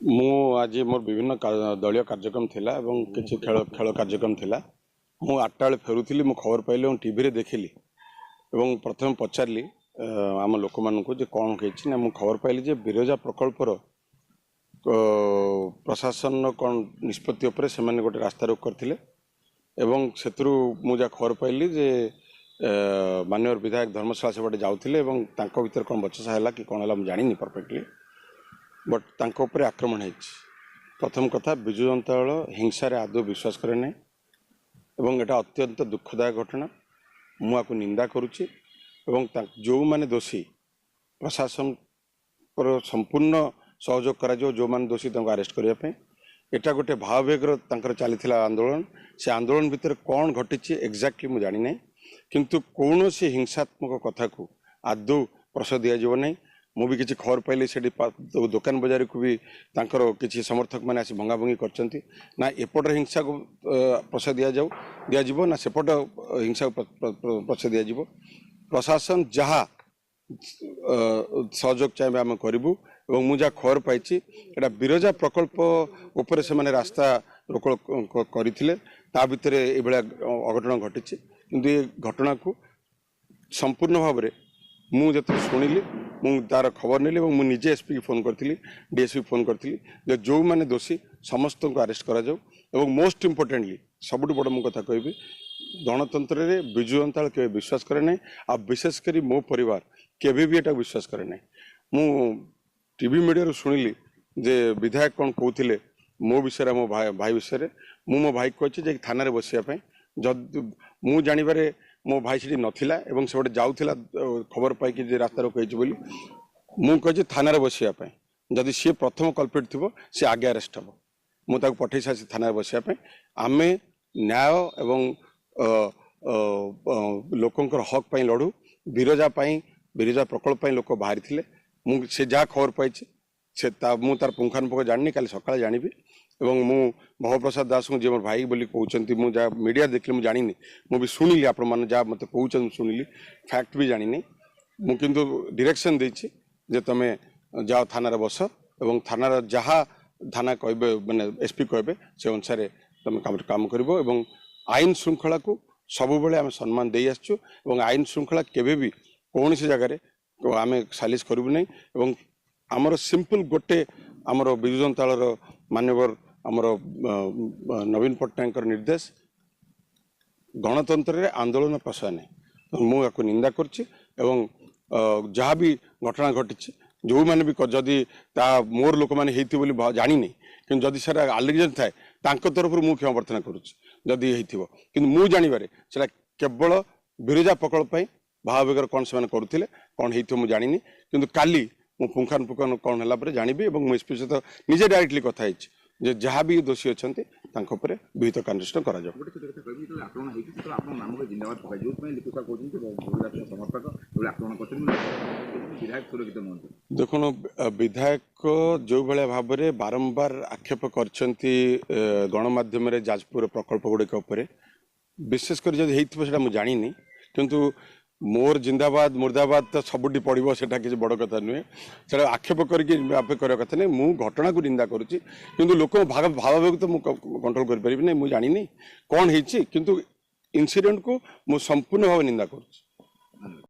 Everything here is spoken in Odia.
ମୁଁ ଆଜି ମୋର ବିଭିନ୍ନ ଦଳୀୟ କାର୍ଯ୍ୟକ୍ରମ ଥିଲା ଏବଂ କିଛି ଖେଳ ଖେଳ କାର୍ଯ୍ୟକ୍ରମ ଥିଲା। ମୁଁ 8ଟା ବେଳେ ଫେରୁଥିଲି, ମୁଁ ଖବର ପାଇଲି ଏବଂ ଟିଭିରେ ଦେଖିଲି ଏବଂ ପ୍ରଥମେ ପଚାରିଲି ଆମ ଲୋକମାନଙ୍କୁ ଯେ କ'ଣ ହେଇଛି ନା। ମୁଁ ଖବର ପାଇଲି ଯେ ବିରଜା ପ୍ରକଳ୍ପର ପ୍ରଶାସନର କ'ଣ ନିଷ୍ପତ୍ତି ଉପରେ ସେମାନେ ଗୋଟେ ରାସ୍ତା ରୋକ କରିଥିଲେ ଏବଂ ସେଥିରୁ ମୁଁ ଯାହା ଖବର ପାଇଲି ଯେ ମାନ୍ୟବର ବିଧାୟକ ଧର୍ମଶାଳା ସେପଟେ ଯାଉଥିଲେ ଏବଂ ତାଙ୍କ ଭିତରେ କ'ଣ ବଚସା ହେଲା କି କ'ଣ ହେଲା ମୁଁ ଜାଣିନି ପରଫେକ୍ଟଲି, ବଟ୍ ତାଙ୍କ ଉପରେ ଆକ୍ରମଣ ହେଇଛି। ପ୍ରଥମ କଥା, ବିଜୁ ଜନତା ଦଳ ହିଂସାରେ ଆଦୌ ବିଶ୍ୱାସ କରେ ନାହିଁ ଏବଂ ଏଇଟା ଅତ୍ୟନ୍ତ ଦୁଃଖଦାୟକ ଘଟଣା। ମୁଁ ଆକୁ ନିନ୍ଦା କରୁଛି ଏବଂ ଯେଉଁମାନେ ଦୋଷୀ, ପ୍ରଶାସନର ସମ୍ପୂର୍ଣ୍ଣ ସହଯୋଗ କରାଯିବ ଯେଉଁମାନେ ଦୋଷୀ ତାଙ୍କୁ ଆରେଷ୍ଟ କରିବା ପାଇଁ। ଏଇଟା ଗୋଟେ ଭାବାବେଗର ତାଙ୍କର ଚାଲିଥିଲା ଆନ୍ଦୋଳନ। ସେ ଆନ୍ଦୋଳନ ଭିତରେ କ'ଣ ଘଟିଛି ଏକ୍ଜାକ୍ଟଲି ମୁଁ ଜାଣିନାହିଁ, କିନ୍ତୁ କୌଣସି ହିଂସାତ୍ମକ କଥାକୁ ଆଦୌ ପ୍ରଶ୍ରୟ ଦିଆଯିବ ନାହିଁ। ମୁଁ ବି କିଛି ଖବର ପାଇଲି, ସେଠି ଦୋକାନ ବଜାରକୁ ବି ତାଙ୍କର କିଛି ସମର୍ଥକମାନେ ଆସି ଭଙ୍ଗାଭଙ୍ଗି କରିଛନ୍ତି। ନା ଏପଟର ହିଂସାକୁ ପ୍ରଶ୍ରୟ ଦିଆଯିବ ନା ସେପଟ ହିଂସାକୁ ପ୍ରଶ୍ରୟ ଦିଆଯିବ। ପ୍ରଶାସନ ଯାହା ସହଯୋଗ ଚାହିଁବେ ଆମେ କରିବୁ ଏବଂ ମୁଁ ଯାହା ଖବର ପାଇଛି, ଏଇଟା ବିରଜା ପ୍ରକଳ୍ପ ଉପରେ ସେମାନେ ରାସ୍ତା ରୋକ କରିଥିଲେ, ତା ଭିତରେ ଏଇଭଳିଆ ଅଘଟଣ ଘଟିଛି। କିନ୍ତୁ ଏ ଘଟଣାକୁ ସମ୍ପୂର୍ଣ୍ଣ ଭାବରେ ମୁଁ ଯେତେବେଳେ ଶୁଣିଲି, ମୁଁ ତାର ଖବର ନେଲି ଏବଂ ମୁଁ ନିଜେ ଏସ୍ପିକି ଫୋନ୍ କରିଥିଲି, ଡିଏସ୍ପି ଫୋନ୍ କରିଥିଲି ଯେ ଯେଉଁମାନେ ଦୋଷୀ ସମସ୍ତଙ୍କୁ ଆରେଷ୍ଟ କରାଯାଉ। ଏବଂ ମୋଷ୍ଟ ଇମ୍ପୋର୍ଟାଣ୍ଟଲି, ସବୁଠୁ ବଡ଼ ମୁଁ କଥା କହିବି, ଗଣତନ୍ତ୍ରରେ ବିଜୁ ଜନତା ଦଳ କେବେ ବିଶ୍ୱାସ କରେ ନାହିଁ ଆଉ ବିଶେଷ କରି ମୋ ପରିବାର କେବେ ବି ଏଟାକୁ ବିଶ୍ୱାସ କରେ ନାହିଁ। ମୁଁ ଟିଭି ମିଡ଼ିଆରୁ ଶୁଣିଲି ଯେ ବିଧାୟକ କ'ଣ କହୁଥିଲେ ମୋ ବିଷୟରେ, ମୋ ଭାଇ ବିଷୟରେ। ମୁଁ ମୋ ଭାଇକୁ କହିଛି ଯେ ଥାନାରେ ବସିବା ପାଇଁ। ଯଦି ମୁଁ ଜାଣିବାରେ ମୋ ଭାଇ ସେଠି ନଥିଲା ଏବଂ ସେପଟେ ଯାଉଥିଲା ଖବର ପାଇକି ଯେ ରାସ୍ତା ରୋକ ହେଇଛି ବୋଲି, ମୁଁ କହିଛି ଥାନାରେ ବସିବା ପାଇଁ। ଯଦି ସିଏ ପ୍ରଥମ କଲପ୍ରିଟ୍ ଥିବ, ସେ ଆଗେ ଆରେଷ୍ଟ ହେବ। ମୁଁ ତାକୁ ପଠେଇ ସାରିଛି ଥାନାରେ ବସିବା ପାଇଁ। ଆମେ ନ୍ୟାୟ ଏବଂ ଲୋକଙ୍କର ହକ୍ ପାଇଁ ଲଢ଼ୁ। ବିରଜା ପାଇଁ, ବିରଜା ପ୍ରକଳ୍ପ ପାଇଁ ଲୋକ ବାହାରିଥିଲେ। ମୁଁ ସେ ଯାହା ଖବର ପାଇଛି ସେ ତା ମୁଁ ତାର ପୁଙ୍ଖାନୁପୁଙ୍ଖ ଜାଣିନି, କାଲି ସକାଳେ ଜାଣିବି। ଏବଂ ମୁଁ ଭବପ୍ରସାଦ ଦାସଙ୍କୁ, ଯିଏ ମୋର ଭାଇ ବୋଲି କହୁଛନ୍ତି, ମୁଁ ଯାହା ମିଡ଼ିଆ ଦେଖିଲି, ମୁଁ ଜାଣିନି, ମୁଁ ବି ଶୁଣିଲି, ଆପଣମାନେ ଯାହା ମୋତେ କହୁଛନ୍ତି ମୁଁ ଶୁଣିଲି, ଫ୍ୟାକ୍ଟ ବି ଜାଣିନି। ମୁଁ କିନ୍ତୁ ଡିରେକ୍ସନ୍ ଦେଇଛି ଯେ ତୁମେ ଯାଅ ଥାନାରେ ବସ ଏବଂ ଥାନାର ଯାହା ଥାନା କହିବେ, ମାନେ ଏସ୍ ପି କହିବେ, ସେ ଅନୁସାରେ ତୁମେ କାମ କରିବ। ଏବଂ ଆଇନ ଶୃଙ୍ଖଳାକୁ ସବୁବେଳେ ଆମେ ସମ୍ମାନ ଦେଇ ଆସିଛୁ ଏବଂ ଆଇନ ଶୃଙ୍ଖଳା କେବେ ବି କୌଣସି ଜାଗାରେ ଆମେ ସାଲିସ କରିବୁ ନାହିଁ। ଏବଂ ଆମର ସିମ୍ପଲ୍ ଗୋଟେ, ଆମର ବିଜୁ ଜନତା ଦଳର ମାନ୍ୟବର ଆମର ନବୀନ ପଟ୍ଟନାୟକଙ୍କର ନିର୍ଦ୍ଦେଶ, ଗଣତନ୍ତ୍ରରେ ଆନ୍ଦୋଳନ ପ୍ରଶ୍ରୟ ନାହିଁ। ମୁଁ ୟାକୁ ନିନ୍ଦା କରୁଛି ଏବଂ ଯାହା ବି ଘଟଣା ଘଟିଛି, ଯେଉଁମାନେ ବି ଯଦି ତା ମୋର ଲୋକମାନେ ହେଇଥିବ ବୋଲି ଜାଣିନି, କିନ୍ତୁ ଯଦି ସେଟା ଆଲିଗେସନ୍ ଥାଏ, ତାଙ୍କ ତରଫରୁ ମୁଁ କ୍ଷମା ପ୍ରାର୍ଥନା କରୁଛି ଯଦି ହେଇଥିବ। କିନ୍ତୁ ମୁଁ ଜାଣିବାରେ ସେଟା କେବଳ ବିରଜା ପ୍ରକଳ୍ପ ପାଇଁ ଭାବାବେଗର କ'ଣ ସେମାନେ କରୁଥିଲେ, କ'ଣ ହେଇଥିବ ମୁଁ ଜାଣିନି। କିନ୍ତୁ କାଲି ମୁଁ ପୁଙ୍ଖାନୁପୁଙ୍ଖ କ'ଣ ହେଲା ପରେ ଜାଣିବି ଏବଂ ମୁଁ ଏସ୍ପି ସହିତ ନିଜେ ଡାଇରେକ୍ଟଲି କଥା ହେଇଛି ଯେ ଯାହା ବି ଦୋଷୀ ଅଛନ୍ତି ତାଙ୍କ ଉପରେ ବିହିତ କାର୍ଯ୍ୟାନୁଷ୍ଠାନ କରାଯାଉ। ଗୋଟେ ଛୋଟ କଥା କହିବି, ଯେତେବେଳେ ଆକ୍ରମଣ ହେଇଛି ସେତେବେଳେ ଆପଣଙ୍କ ନାମକୁ ଜିନ୍ଦାବାଦ ପକାଇ, ଯେଉଁଥିପାଇଁ ଲୋକ କହୁଛନ୍ତି ଯେ ସମର୍ଥକ ଏଭଳି ଆକ୍ରମଣ କରିଛନ୍ତି, ବିଧାୟକ ସୁରକ୍ଷିତ ନୁହନ୍ତି। ଦେଖୁନ, ବିଧାୟକ ଯେଉଁ ଭଳିଆ ଭାବରେ ବାରମ୍ବାର ଆକ୍ଷେପ କରିଛନ୍ତି ଗଣମାଧ୍ୟମରେ ଯାଜପୁର ପ୍ରକଳ୍ପ ଗୁଡ଼ିକ ଉପରେ, ବିଶେଷ କରି ଯଦି ହେଇଥିବ ସେଇଟା ମୁଁ ଜାଣିନି, କିନ୍ତୁ ମୋର ଜିନ୍ଦାବାଦ ମୁର୍ଦାବାଦ ତ ସବୁଠି ପଡ଼ିବ, ସେଟା କିଛି ବଡ଼ କଥା ନୁହେଁ। ସେଟା ଆକ୍ଷେପ କରିକି ଆକ୍ଷେପ କରିବା କଥା ନୁହେଁ। ମୁଁ ଘଟଣାକୁ ନିନ୍ଦା କରୁଛି, କିନ୍ତୁ ଲୋକଙ୍କ ଭାବାବେଗକୁ ତ ମୁଁ କଣ୍ଟ୍ରୋଲ କରିପାରିବି ନାହିଁ। ମୁଁ ଜାଣିନି କ'ଣ ହେଇଛି, କିନ୍ତୁ ଇନସିଡେଣ୍ଟକୁ ମୁଁ ସମ୍ପୂର୍ଣ୍ଣ ଭାବେ ନିନ୍ଦା କରୁଛି।